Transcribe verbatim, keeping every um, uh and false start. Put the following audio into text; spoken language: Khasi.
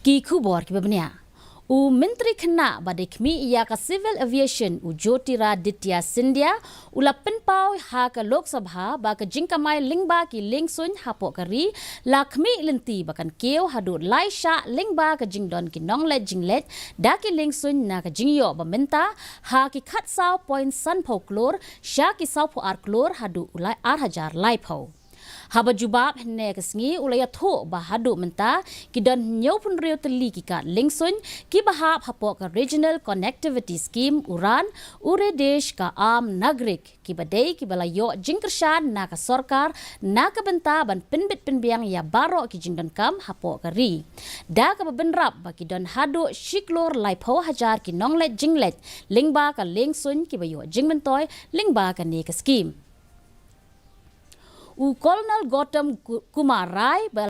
Ki khubor kiba bniah. U Myntri Khynnah ba dei khmih ïa ka Civil Aviation, u Jyotiraditya Scindia, u la pynpaw ha ka Lok Sabha ba ka jingkamai lyngba ki liengsuiñ hapoh ka ri la khmih lynti ba kan kiew haduh lai shah lyngba ka jingdon ki nongleit jingleit da ki liengsuiñ na ka jingïoh ba mynta ha ki khatsaw point sanphew klur sha ki sawphew ar klur haduh u lai ar hajar laiphew. Haba jubab hynne ka sngi, u la ïathuh ba haduh mynta ki don hynñiewphew hynriew tylli ki kad liengsuiñ kiba hap hapoh ka Regional Connectivity Scheme, uran, Ure Desh Ka Aam Nagarik, kiba dei kiba la ïoh jingkyrshan na ka sorkar na ka bynta ban pynbit pynbiang ïa baroh ki jingdonkam hapoh ka ri, da kaba bynrap ba ki don haduh shi klur laiphew hajar ki nongleit jingleit lyngba ka liengsuiñ kiba ïoh jingmyntoi lyngba kane ka skhim. U Colonel Gautam Ku-, Kumar Rai ba